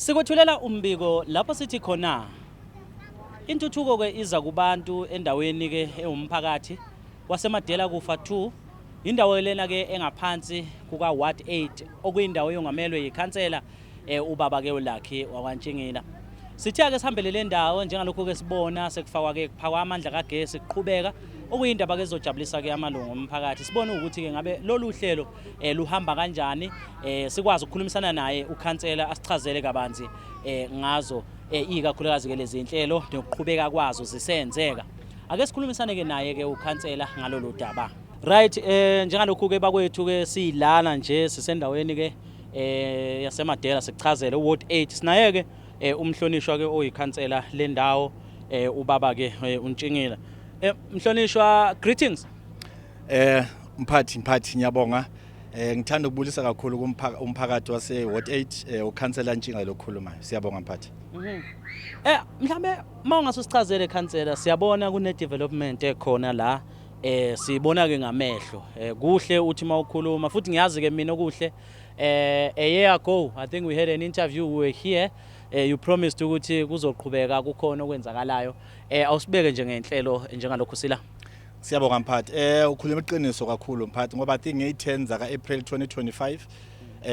Sikwethulela umbiko lapho sithi khona intuthuko ke iza kubantu endaweni ke ewumphakathi waseMadela kufa 2, indawo lena ke engaphansi kuka Ward 8, okuyindawo yongamelwe yikhansela ubaba ke uLucky wakwaNtshingila. Sithe ake sihambele le ndawo njengalokhu ke sibona sekufakwa ke kuphakwa amandla kagesi kuqhubeka, okuyindaba ke ezojabulisa ke amalungu omphakathi. Sibone ukuthi ke ngabe lolu hlelo luhamba kanjani, sikwazi ukukhulumisana naye ukhansela asichazele kabanzi ngazo, ikakhulukazi ke lezi inhlelo nokuqhubeka kwazo zisenzeka. Ake sikhulumisane ke naye ke ukhansela ngalolu daba. Right, njengalokhu ke bakwethu ke silana nje sisendaweni ke yaseMadela, sikuchazele uWard 8. Sinaye ke umhlonishwa ke oyikhansela lendawo, ubaba ke uNtshingila. Mhlonishwa, greetings. Mphathi, ngiyabonga. Ngithanda ukubulisa kakhulu umphakathi wase Ward 8, ukhansela Ntshinga lokhulumayo. Siyabonga, mphathi. Mhlambe mawungasusichazele, khansela, siyabona kune development ekhona la, sibona ke ngamehlo. Kuhle uthi mawukhuluma futhi ngiyazi ke mina okuhle. A year ago, I think we had an interview, we were here. You promised ukuthi kuzoqhubeka kukhona okwenzakalayo. Awusibeke nje ngenhlelo njengalokhu sila. Siyabonga, mphathi. Ukhuluma iqiniso kakhulu, mphathi, ngoba I think nge-10 zaka April 2025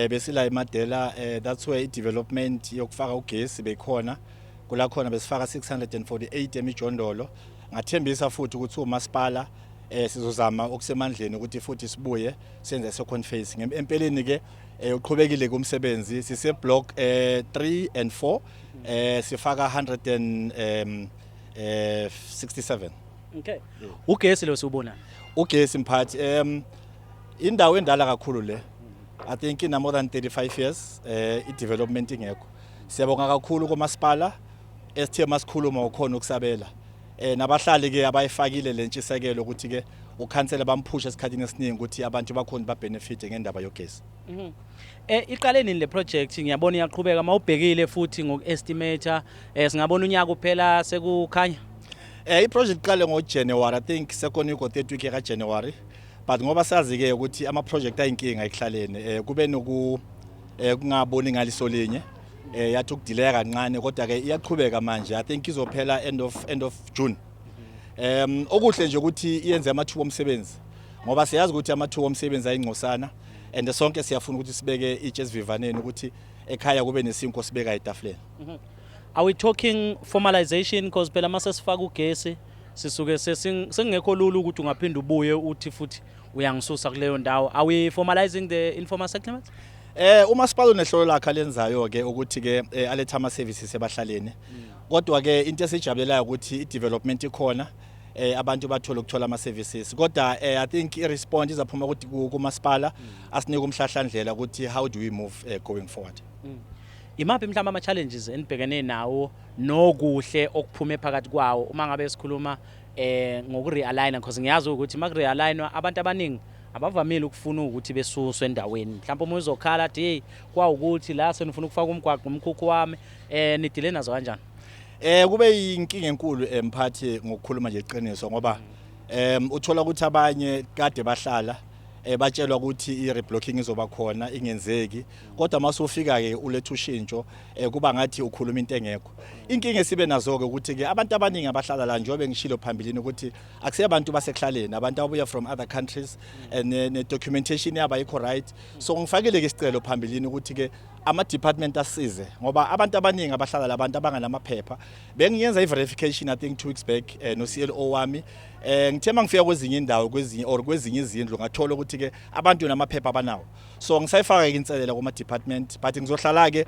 besila eMadela, that's where i-development yokufaka ugesi bekhona. Kula khona besifaka 648 emijondolo. Ngathembisa futhi ukuthi umasipala sizozama okusemandleni ukuthi futhi sibuye senze second phase. Empeleni ke uqhubekile kumsebenzi, sise block 3 and 4, sifaka 100 and 67. Okay. Ugesi lo siubona. Ugesi, mphathi, indawo endala kakhulu le. I think ina more than 35 years i-development ingekho. Siyabonga kakhulu kumasipala esithe masikhuluma ukhona ukusabela. Nabahlali ke abayifakile lentshisekelo ukuthi ke ukhansela bamphusha esikhathini esiningi ukuthi abantu bakhona babenefit ngendaba yogesi. Iqale nini le project? Ngiyabona iyaqhubeka, mawubhekile futhi ngokuestimate singabona unyaka uphela sekukhanya. I-project iqale ngoJanuary, I think second week or third week ka January. But ngoba sazi ke ukuthi ama project ayinkinga ekuhlaleni, kube noku kungaboni ngaliso linye. Yathi ukudelaya kancane, kodwa ke iyaqhubeka manje. I think izophela end of June. Okuhle nje ukuthi iyenze amathuba omsebenzi. Ngoba siyazi ukuthi amathuba omsebenzi ayingcosana and sonke siyafuna ukuthi sibeke itshe esivivaneni, ukuthi ekhaya kube nesinkwa sibeka etafuleni. Are we talking formalization? Because phela mase sifaka ugesi sisuke sesingekho lula ukuthi ungaphinda ubuye uthi futhi uyangisusa kuleyo ndawo. Are we formalizing the informal settlement? Umasipala unehlelo lakhe alenzayo ke ukuthi ke aletha ama services ebahlaleni. Kodwa ke into esijabulelayo ukuthi i development ikhona, abantu bathola ukuthola ama services. Kodwa I think i response izaphuma ukuthi kumasipala asinike umhlahlandlela ukuthi how do we move going forward. Imaphi mhlawumbe ama challenges enibhekene nawo nokuhle okuphume phakathi kwawo uma ngabe sikhuluma ngokurealign? Because ngiyazi ukuthi makurealignwa abantu abaningi abavamile ukufuna ukuthi besuswe endaweni. Mhlawumbe uma uzokhala athi, "Hey, kwawukuthi la senifuna ukufaka umgwaqo, umkhukhu wami," nidile nazo kanjani? Kube inkinga enkulu, emphathi, ngokukhuluma nje iqiniso, ngoba uthola ukuthi abanye kade bahlala batshelwa ukuthi i-reblocking izoba khona, ingenzeki, kodwa mase ufika ke uletha ushintsho, kuba ngathi ukhuluma into engekho. Inkinga esibe nazo ke ukuthi ke abantu abaningi abahlala la, njengoba ngishilo phambilini, ukuthi akusiyo abantu basekuhlaleni, abantu ababuya from other countries and ne documentation yabo ayikho right. So ngifakile ke isicelo phambilini ukuthi ke ama department asize, ngoba abantu abaningi abahlala la abantu abanganamaphepha. Bengiyenza i-verification, I think 2 weeks back, no CLO wami. Ngithe mangifika kwezinye indawo, kwezinye or kwezinye izindlu, ngathola ukuthi ke abantu namaphepha abanawo. So ngisayifaka ke inselela kuma department, but ngizohlala ke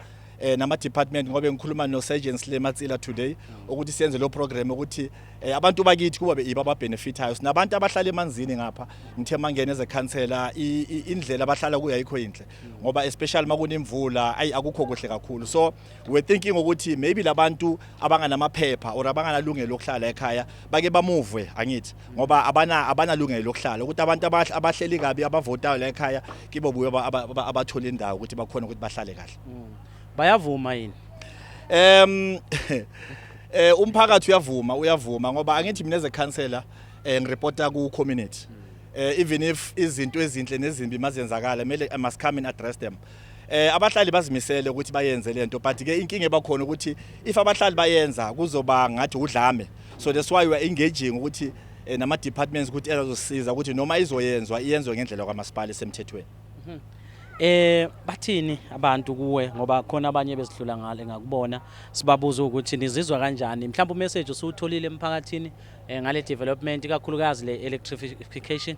nama department, ngoba ngikhuluma no Sergeant Slematsila today ukuthi siyenze lo program ukuthi abantu bakithi kuba iba ababenefitayo. Sinabantu abahlala emanzini ngapha. Ngithe mangene as a councillor, indlela abahlala kuyo ayikho inhle, ngoba especially makunemvula, ayi, akukho kuhle kakhulu. So we're thinking ukuthi maybe labantu abanganamaphepha or abanganalungelo lokuhlala ekhaya bake bamove, angithi, ngoba abanalungelo lokuhlala, ukuthi abantu abahleli kabi abavotayo la ekhaya kibo buye abathola indawo ukuthi bakhona ukuthi bahlale kahle. Bayavuma yini? Umphakathi uyavuma, ngoba angithi mina as a councillor ngireporta ku community. Even if izinto ezinhle nezimbi mazenzakala, kumele I must come and address them. Abahlali bazimisele ukuthi bayenze lento, but ke inkinga ebakhona ukuthi if abahlali bayenza kuzoba ngathi udlame. So that's why we are engaging ukuthi nama departments ukuthi ezosiza ukuthi noma izoyenzwa, iyenzwe ngendlela kwamasipala esemthethweni. Bathini abantu kuwe? Ngoba khona abanye bezidlula ngale, ngakubona, sibabuza ukuthi nizizwa kanjani. Mhlawumbe umessage usuwutholile emphakathini ngale development, ikakhulukazi le electrification.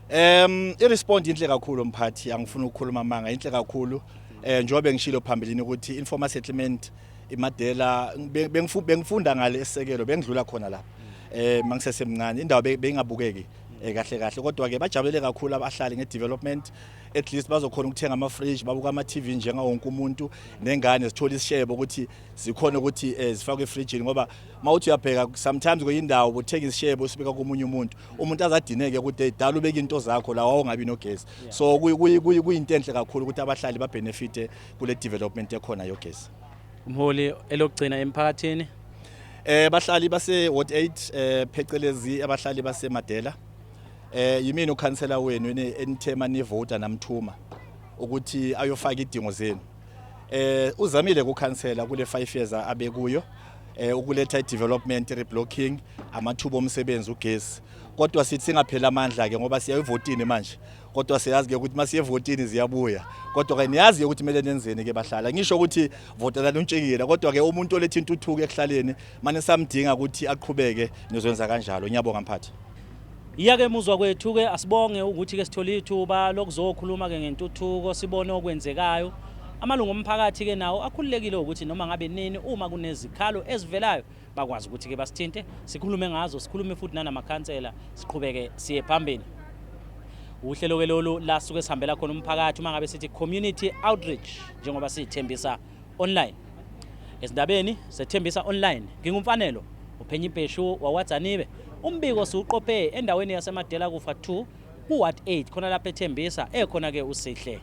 I-respond inhle kakhulu, mphathi, angifuni ukukhuluma manga, inhle kakhulu. Njengoba ngishilo phambilini ukuthi informal settlement iMadela, bengifunda ngale esekelo, bengidlula khona lapha mangisesemncane, indawo bengabukeki kahle kahle, kodwa ke bajabulele kakhulu abahlali ngedevelopment. At least bazokhona ukuthenga ama fridge, babuka ama TV njenga wonke umuntu, nengane zithola isishebo ukuthi zikhona ukuthi zifakwe efrijini, ngoba mawuthi uyabheka sometimes kuyindawo buthenga isishebo usibeka komunye umuntu, umuntu azadineke ukuthi, "Hey, dala ubeka into zakho la, wawungabi nogesi." So kuyinto enhle kakhulu ukuthi abahlali babenefite kule development ekhona yogesi. Umholi, elokugcina emphakathini? Bahlali base Ward 8, phecelezi abahlali base Madela. Yimini ukhansela wenu enithema nivota namthuma ukuthi ayofaka idingo zenu. Uzamile kukhansela kule 5 years abekuyo ukuletha i-development, reblocking, amathuba omsebenzi, ugesi. Kodwa sithi singaphela amandla ke ngoba siya evotini manje. Kodwa siyazi ke ukuthi masiye evotini ziyabuya. Kodwa ke niyazi ukuthi kumele nenzeni ke, bahlala. Ngisho ukuthi votelani uNtshikila, kodwa ke umuntu oletha intuthuko ekuhlaleni manje samdinga ukuthi aqhubeke, nizwenza kanjalo. Ngiyabonga, mphathi. Iya-ke muzwa kwethu-ke, asibonge ukuthi-ke sithole ithuba lokuzokhuluma-ke ngentuthuko, sibone okwenzekayo. Amalungu omphakathi-ke nawo akhululekile ukuthi noma ngabe nini uma kunezikhalo ezivelayo bakwazi ukuthi-ke basithinte, sikhulume ngazo, sikhulume futhi nanamakhansela, siqhubeke siye phambili. Uhlelo-ke lolu la suke sihambela khona umphakathi, uma ngabe sithi community outreach, njengoba siyithembisa online. Ezindabeni zeThembisa Online, nginguMfanelo uphenya ibheshu waWadzanibe. Umbiko siwuqophe endaweni yaseMadela Kufa 2 ku-Ward 8, khona lapha eThembisa, ekhona-ke uSihle.